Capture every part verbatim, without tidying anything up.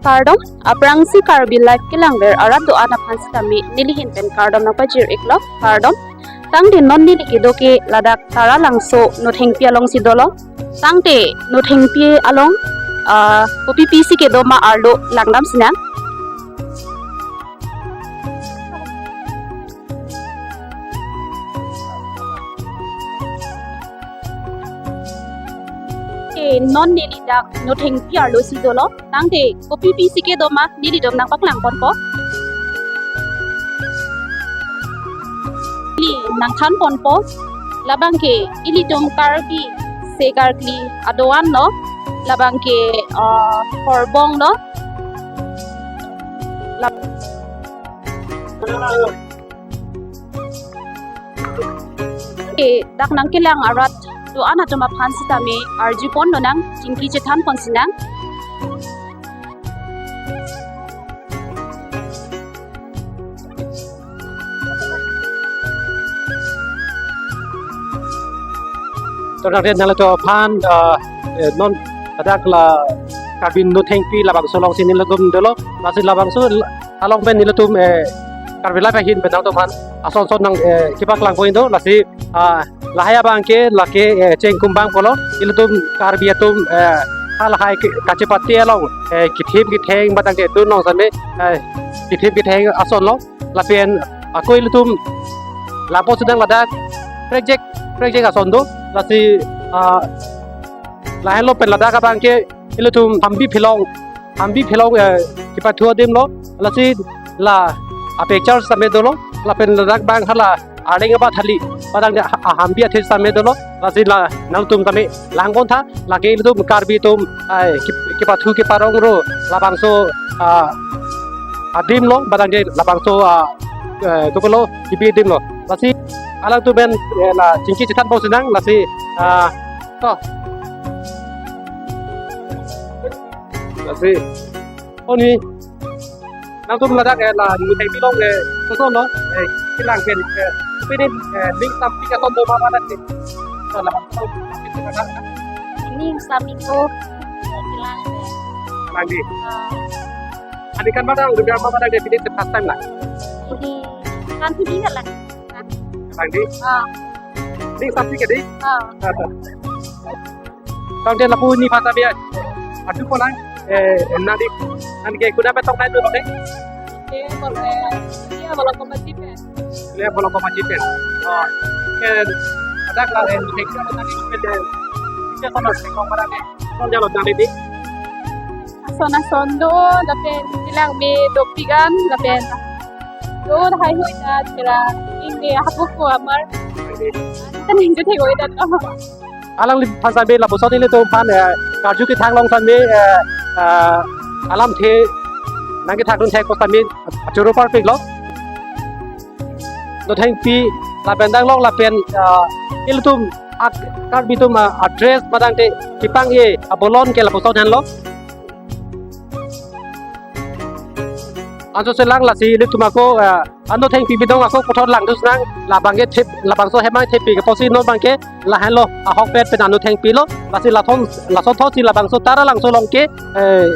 Kardom, aphrangsi Karbi Live kelangver arat do-an aphan sitame neli ahin pen kardom nangpajir iklo, kardom. Tangte non neli kedo ke ladak Taralangso Nothengpi alongsi dolo. Tangte Nothengpi along, ah, kopi pisi kedo ma arlo langdam sinang. Eh, non neli dak Nothengpi arlosi dolo. Tangte kopi pisi kedo ma neli dom nangpaklang ponpo. Neli nangthan ponpo. Labang ke ilitum Karbi segarkli adoan lo. Labang ke, ah, Horbong lo. Lab- Eh, dak nangkelang arat do-an atum aphan sitame arju pon lonang, chingki chethan pon sinang. To nangdet nanglitum aphan, ah, eh, non ladak la Karbi Nothengpi labangso alongsi nelitum dolo, lasi labangso along pen nelitum, eh, Karbi Live ahin pen nangtum aphan ason son nang, eh, kepaklang pon do, lasi, ah, lahai abang ke lake, eh, Chengkumbang pulo, ilitum Karbi atum, eh, halahai ke kachepate along, eh, kethim ketheng batang ke dun long same, eh, kethim ketheng ason lo, lapen ako ilitum lapo sedang ladak prekjek prekjek ason do, lasi, ah, lahenlo pen ladak abang ke ilitum Hambi Philong, Hambi Philong, eh, kepathu adim lo, lasi la apicture sitame dolo, lapen ladak abang hala Arleng abathali, padang de ha-, Hambi athe sitame dolo, lasi la nangtum tame lang pon tha, lake ilitum Karbi atum, ai, kep-, kepathu keparong ro, labangso, ah, adim lo, padang de labangso, ah, eh, kopilo, kipi adim lo. Lasi alangtum pen, eh, la chingki chethan pon sinang, lasi, ah, to. Lasi, oni, nangtum ladak, eh, la Nothengpi along, eh, koson lo, eh, kelang pen, eh, pini, eh, ning sampi katon do ma mana sih? To, la, to, ning sampi ko, kelang. Kelang di. Ah. Adi kan mana, udah berapa mana dia pilih first time lah? Ini kan pilih lah. Kelang di. Ah. Ning sampi ke di? Ah. Ah, to. Tangte lapu neli aphan ta biar. Adu ko lang. Eh, nangli, nangli ke kuda betok nai tu, oke? Oke, boleh. Iya, boleh koma jipen. Iya, boleh koma jipen. Oh. Eh, ada kalau yang cek apa tadi, oke, deh. Kita sama cek apa tadi? Kau jalan dari di? Ason ason do, lapen bilang me dopik an, lapen do hai hui ta, kira ini aku ku amar. Kan yang jadi hui ta. Alangli aphan sitame lapuson ilitum aphan, eh, karju kethang along sitame, eh, eh, alamthe nangkethakdun thek ko sitame choro parpik lo. Nothengpi lapen danglong lapen, eh, ilitum ak-, Karbi atum, eh, adress padang te kipang e abolon ke lapuson henlo. Anso selang lasi ilitum ako, eh, Nothengpi bidong ako kothor langdun sinang, labang ke thep, labangso hemang theppi ke pusi non abang ke lahenlo, ahokpet pen Nothengpi lo, lasi lathon, lason thotsi labangso Taralangso along ke, eh,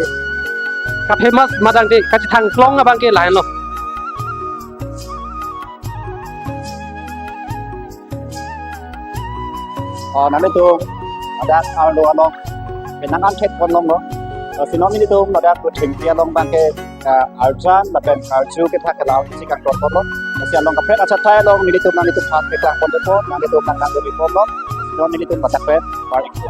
ka-famous madang de kachethang klong abang ke lahenlo. Oh, nanglitum ladak arlo along penang angkhet pon longlo. Oh, si non nelitum ladak Nothengpi along abang ke, ah, arjan lapen karju kethak kelang si kangton ponlo. Si along kaprek achatai along nelitum nanglitum aphan paklang pon depo, nanglitum nang nang depo lo. Si non nelitum ladak pen bar iklo.